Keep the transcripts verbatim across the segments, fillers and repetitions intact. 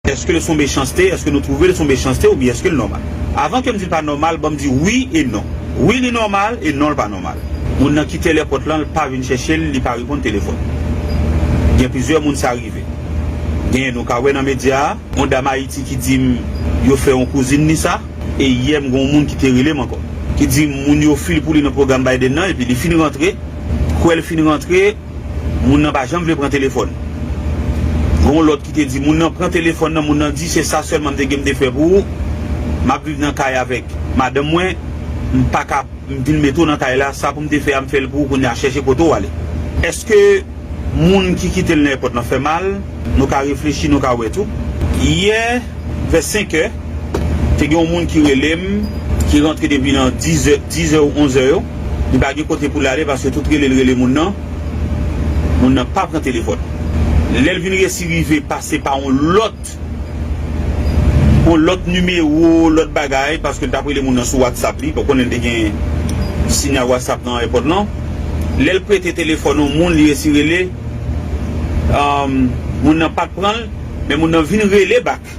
Èske l se yon mechanste? Èske nou twouve l se yon mechanste oubyen èske l nòmal? Avan ke m di l pa nòmal, ban m di wi e non. Wi, li nòmal, e non, l pa nòmal. Moun nan kite lèpòt lan, l pa vin chèche l, li pa reponn telefòn. Gen plizyè moun sa rive. Genyen nou ka wè nan medya a, yon dam Ayiti ki di m yo fè yon kouzin li sa, e yè m gen yon moun ki te rele m ankò, ki di m moun yo fil pou li nan pwogram Biden nan, epi li fin rantre, kwè l fin rantre, moun nan pa janm vle pran telefòn. Gen yon lòt ki te di moun nan pran telefòn nan, moun nan di se sa sèlman m te gen m te fè pou ou, m ap viv nan kay avèk madanm mwen, m pa ka m vin mete w nan kay la, sa pou m te fè a m fè l pou ou, kounye a chèche kote w ale. Èske moun ki kite l nan èpòt lan fè mal? Nou ka reflechi, nou ka wè tou. Yè, vè senk è, te gen yon moun ki rele m, ki rantre depi nan diz è, diz è ou onz è yo. Li pa gen kote pou l ale paske tout rele l rele moun nan, moun nan pa pran telefòn. Lè l vin resi rive pase pa yon lòt yon lòt nimewo, lòt bagay, paske l t ap rele moun nan sou WhatsApp li, ou konnen l te gen sinyal WhatsApp nan èpòt lan. Lè l prete telefòn yon moun, li resi rele, um, moun nan pa t pran l, men moun nan vin rele bak.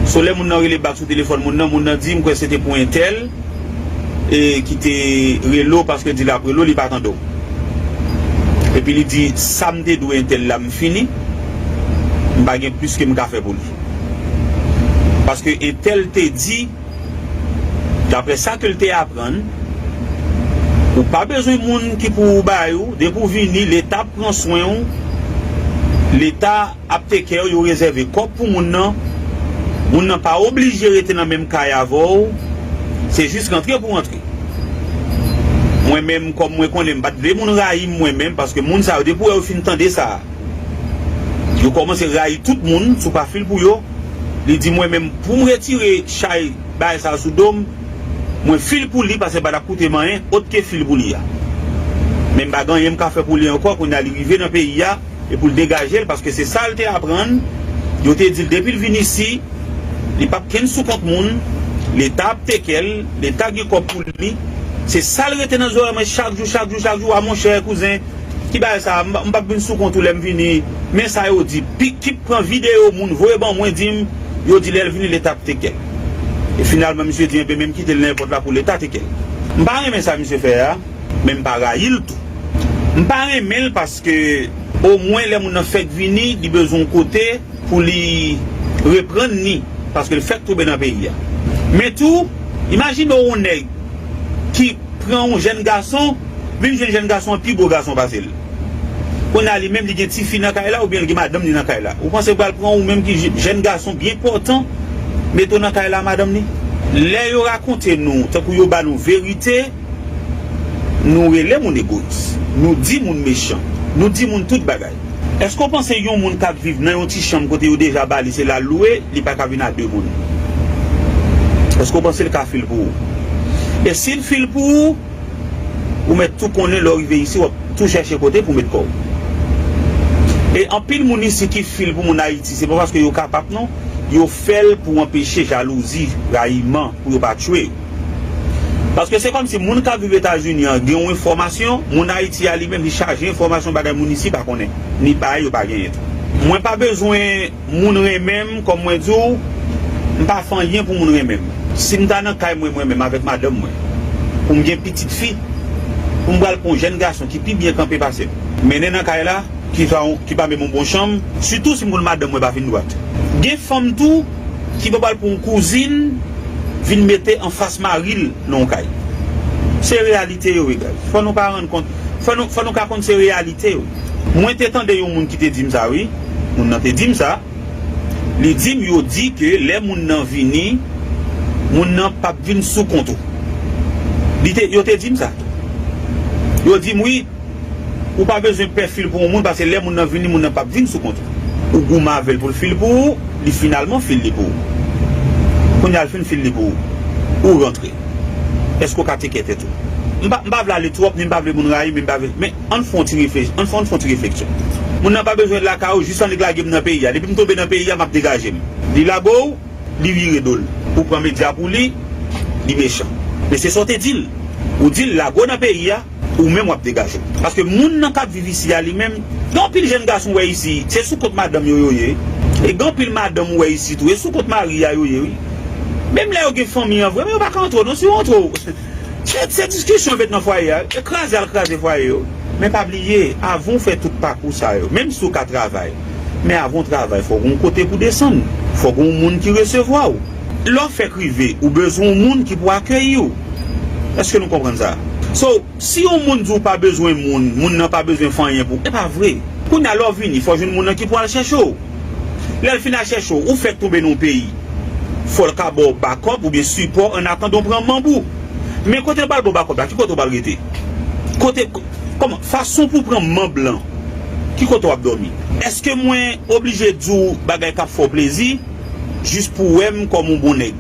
So lè moun nan rele bak sou telefòn moun nan, moun nan di m kwè se te pou entèl, e ki te rele w paske di l ap rele w, li pa tande w. Epi li di, sa m te dwe entèl la, m fini, m pa gen plis ke m ka fè pou li. Paske entèl te di, daprè sa ke l te aprann, ou pa bezwen moun ki pou bay ou, depi w vini, Leta ap pran swen w, Leta ap take care, yo rezève kòb pou moun nan. Moun nan pa oblije rete nan menm kay avè w. Se jis rantre pou rantre. Mwen menm, kòm mwen konnen m pa t vle moun rayi m mwen menm, paske moun sa yo, depi w wè yo fin tande sa, yo kòmanse rayi tout moun, si w pa fil pou yo. Li di mwen menm, pou m retire chay bagay sa sou do m, mwen fil pou li, paske l pa t ap koute m anyen, òt ke fil pou li a. Men m pa gen anyen m ka fè pou li ankò, kounye a li rive nan peyi a, e pou l degaje l, paske se sa l te aprann. Yo te di l depi l vin isi, li p ap kenn sou kont moun, Leta ap take care l, Leta gen kòb pou li. Se sa l rete nan zòrèy mwen chak jou, chak jou, chak jou, a monchè, kouzen, ki bagay sa, m, m p ap vin sou kont ou lè m vini. Men sa yo di, pi, ki pran videyo moun, voye ban mwen, di m, yo di lè l vini, Leta ap take care l. E finalman, misye di, enben, men m kite l nan èpòt la pou Leta take care l. M pa renmen sa misye fè a. Men m pa rayi l tou. M pa renmen l paske omwen lè moun nan fèk vini, li bezwen yon kote pou li reprann li, paske l fèk tonbe nan peyi a. Men tou, imajine w yon nèg ki pran yon jèn gason, vin jwenn jèn gason an pi bo gason pase l. Kounye a li menm li gen tifi nan kay la oubyen l gen madanm li nan kay la. Ou panse l pral pran ou menm ki je-, jèn gason byen pòtan, mete w nan kay la madanm li? Lè yo rakonte nou, tankou yo ba nou verite, nou rele moun egoyis. Nou di moun mechan. Nou di moun tout bagay. Èske w panse yon moun k ap viv nan yon ti chanm kote yo deja ba li, se l al lwe, li pa ka vin a de moun? Èske w panse l ka fil pou ou? E si l fil pou ou, ou mèt tou konnen lè w rive isi, w ap tou chèche kote pou w met kò w. E anpil moun isi ki fil pou moun Ayiti, se pa paske yo kapab non, yo fè l pou anpeche jalouzi, rayiman, pou yo pa tchwe yo. Paske se kòmsi moun k ap viv Etazini an gen yon enfòmasyon, moun Ayiti a li menm li chaje enfòmasyon bagay moun isi pa konnen, ni bagay yo pa genyen tou. Mwen pa bezwen moun renmen m, kòm mwen di w, m pa fè anyen pou moun renmen m. Si m ta nan kay mwen, mwen menm avèk madanm mwen, pou m gen pitit fi, pou m pral pran yon jèn gason ki pi byen kanpe pase m, mennen nan kay la, ki pa, ki pa menm yon bon chanm, sitou si m konn madanm mwen pa fin dwat. Gen fanm tou ki pa pral pran yon kouzin vin mete anfas mari l nan yon kay. Se reyalite yo ye, guys. Fò nou pa rann kont, fò nou, fò nou ka konn se reyalite yo. Mwen te tande yon moun ki te di m sa, wi. Moun nan te di m sa. Li di m yo di ke lè moun nan vini, moun nan p ap vin sou kont ou. Li te, yo te di m sa. Yo di m, wi, ou pa bezwen pè fil pou yon moun, paske lè moun nan vini, moun nan p ap vin sou kont ou. Ou goumen avè l pou l fil pou ou, li finalman fil li pou ou. Kounye a l fin fil li pou ou, ou rantre. Èske w ka teke tèt ou? M pa, m pa vle ale twòp, ni m pa vle moun rayi, men m pa vle, men ann fè yon ti reflechi, ann fè, ann fè yon ti refleksyon. Moun nan pa bezwen lakay ou, jis annik lage m nan peyi a. Depi m tonbe nan peyi a, m ap degaje m. Li lage w, li vire do l. Ou pran medya pou li, li mechan. Men se sa w te di l. Ou di l lage w nan peyi a, ou menm w ap degaje w. Paske moun nan k ap viv isi a li menm, gen anpil jèn gason w wè isi, se sou kont madanm yo yo ye. E gen anpil madanm ou wè isit tou, e sou kont mari a yo ye, wi. Menm lè yo gen fanmi an vre, men yo pa ka antre w non, si yo antre w. Se, se diskisyon yo met nan fwaye a, e kraze al kraze fwaye yo. Men pa bliye, avan w fè tout pakou sa yo, menm si w ka travay, men avan w travay, fò w gen yon kote pou desann, fò w gen yon moun ki resevwa w. Lè w fèk rive, ou bezwen yon moun ki pou akeyi w. Èske nou konprann sa? So, si yon moun di w pa bezwen moun, moun nan pa bezwen fè anyen pou w, e pa vre. Kounye a, lè w vini, fò w jwenn moun nan ki pou al chèche w. Lè l fin al chèche w, ou fèk tonbe nan yon peyi, fò l ka ba w bakòp oubyen sipò annatandan w pran manb ou. Men kote l pral ba w bakòp la, ki kote w pral rete? Kote, kòman, fason pou w pran manb lan, ki kote w ap dòmi? Èske mwen oblije di w bagay k ap fè w plezi jis pou w wè m kòm yon bon nèg?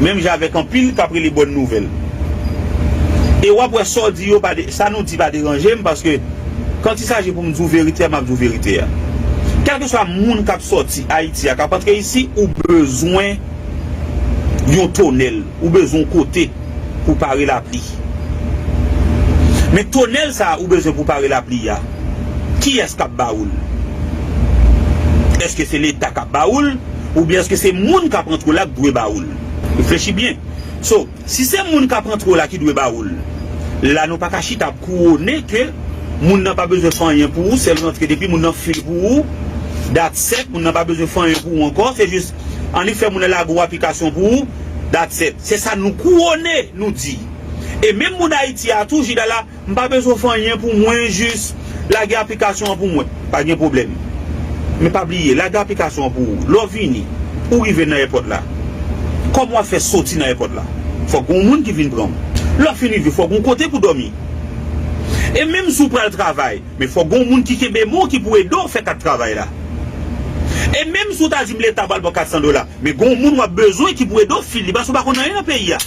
Menm jan avèk anpil k ap rele bòn nouvèl. E w ap wè sa w di yo pa de, sa nou di pa deranje m, paske kantisaje pou m di w verite a, m ap di w verite a. Kèlkeswa moun k ap sòti Ayiti a, k ap antre isi, ou bezwen yon tonèl, ou bezwen yon kote pou pare lapli. Men tonèl sa a ou bezwen pou pare lapli a, kiyès k ap ba ou l? Èske se Leta k ap ba ou l, oubyen èske se moun k ap antre w la k dwe ba ou l? Reflechi byen. So, si se moun k ap antre w la ki dwe ba ou l, la nou pa ka chita ap kouwonnen ke moun nan pa bezwen fè anyen pou ou, sèl rantre depi moun nan fil pou ou, that's it, moun nan pa bezwen fè anyen pou ou ankò, se jis annik fè moun nan lage yon aplikasyon pou ou, that's it. Se sa nou kouwonnen, nou di. E menm moun Ayiti a tou, Jida la, m pa bezwen w fè anyen pou mwen, jis lage aplikasyon an pou mwen. Pa gen pwoblèm. Men pa bliye, lage aplikasyon an pou ou. Lè w vini, ou rive nan èpòt la. Kòman w ap fè soti nan èpòt la? Fòk gen yon moun ki vin pran w. Lè w fin rive, fòk gen yon kote pou dòmi. E menm si w pral travay, men fòk gen yon moun ki kenbe men w ki pou ede w fè kat travay la. E menm si w ta di m Leta pral ban kat san dola, men gen yon moun w ap bezwen ki pou ede w fil li, paske w pa konn anyen nan peyi a.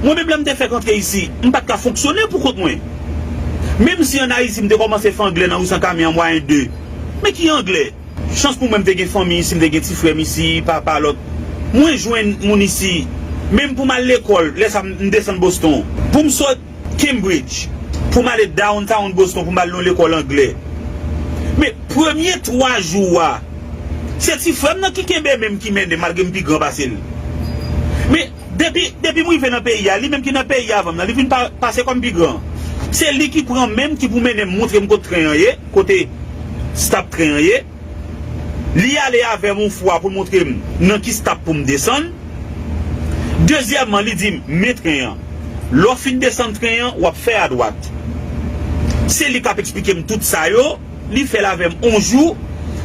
Mwen menm lè m te fèk antre isi, m pa t ka fonksyone pou kont mwen. Menm si an Ayiti m te kòmanse fè anglè nan wi san kami an mwayen de. Men ki anglè? Chans pou mwen m te gen fanmi isi, m te gen ti frè m isi, papa lòt. Mwen jwenn moun isi, menm pou m al lekòl, lè sa m m desann Boston. Pou m sot Cambridge, pou m ale downtown Boston, pou m al nan lekòl anglè. Men premye twa jou a, se ti frè m nan ki kenbe men m ki mennen m, malgre m pi gran pase l. Men depi, depi m rive nan peyi a, li menm ki nan peyi a avan m nan, li vin pa, pase kòm pi gran. Se li ki pran men m, ki pou mennen m, montre m kot tren an ye, kote stop tren an ye. Li ale avè m yon fwa pou l montre m nan ki stop pou m desann. Dezyèmman, li di m, men tren an. Lè w fin desann tren an, w ap fè adwat. Se li k ap eksplike m tout sa yo. Li fè l avè m yon jou,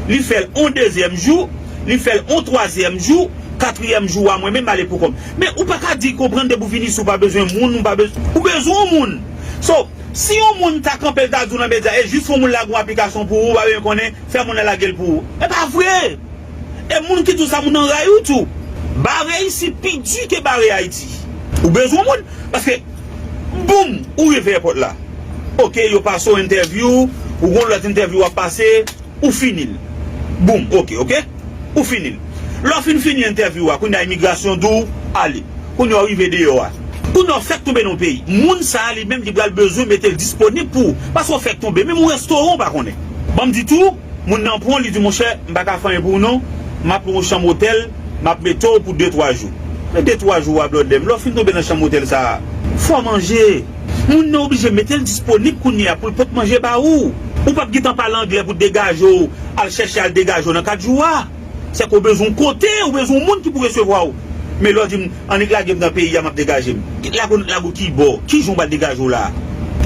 li fè l yon dezyèm jou, li fè l yon twazyèm jou, katriyèm jou a mwen menm m ale pou kò m. Men ou pa ka di konprann depi w vin isi ou pa bezwen moun, ou pa bezwen, ou bezwen yon moun. So, si yon moun ta kanpe l ta di w nan medya, e jis yon moun lage yon aplikasyon pou ou, ou pa bezwen konnen, fè moun nan lage l pou ou. E pa vre! E moun ki di w sa, moun nan rayi w tou. Bare isi pi di ke bare Ayiti. Ou bezwen moun, paske, boum, ou rive èpòt la. Oke, yo pase w entèvyou, ou gon lòt entèvyou w ap pase, ou fini l. Boum, oke, oke? Ou fini l. Lè w fin fini entèvyou a, kounye a imigrasyon di w, ale. Kounye a w rive deyò a. Kounye a w fèk tonbe nan yon peyi. Moun sa a li menm li pral bezwen mete l disponib pou ou. Paske w fèk tonbe. Menm yon restoran w pa konnen. Ban m di tou, moun nan pran w, li di, monchè, m pa ka fè anyen pou ou non. M ap lwe yon chanm otèl, m ap mete w pou de twa jou. Men de twa jou a, blòdè m, lè w fin tonbe nan chanm otèl sa a, fò w manje. Moun nan oblije mete l disponib kounye a pou l pot manje ba ou. Ou p ap gentan pale anglè pou degaje w, al chèche al degaje w nan kat jou a. Sèke w bezwen yon kote, ou bezwen yon moun ki pou resevwa w. Men lè w di m, annik lage m nan peyi a, m ap degaje m. Lage w, lage w ki bò? Kijan w pral degaje w la a?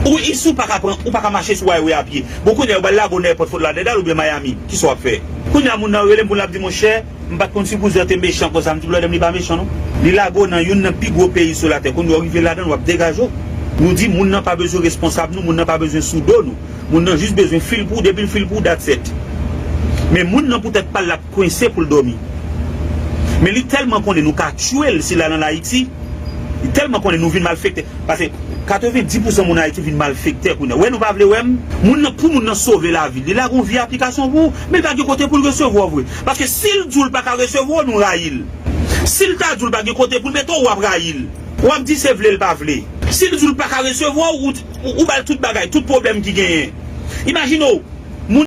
Ou isi ou pa ka pran, ou pa ka mache sou highway a pye. Bon, kounye a yo pral lage w nan èpòt Fort Lauderdale oubyen Miami. Kisa w ap fè? Kounye a moun nan rele m pou l ap di, monchè, m pa t konn si kouzin an te mechan konsa. M di, blòdè m, li pa mechan non. Li lage w nan youn nan pi gwo peyi sou latè. Kounye a w rive ladan l, w ap degaje w. Nou di, moun nan pa bezwen responsab nou, moun nan pa bezwen sou do nou. Moun nan jis bezwen fil pou ou, depi l fil pou ou, that's it. Men moun nan poutèt pa l, l ap kwense pou l dòmi. Men li tèlman konnen nou ka tchwe l si l al ann Ayiti. Li tèlman konnen nou vin malfektè. Paske katrevenndis pousan moun Ayiti vin malfektè kounye a. Wè nou pa vle wè m? Moun nan, pou moun nan sove lavi l, li lage yon vye aplikasyon pou ou, men l pa gen kote pou l resevwa w vre. Paske si l di w l pa ka resevwa w, nou rayi l. Si l ta di w l pa gen kote pou l mete w, w ap rayi l. W ap di se vle l pa vle. Si l di w l pa ka resevwa w, ou, ou, ou ba l tout bagay, tout pwoblèm ki genyen. Imajine w,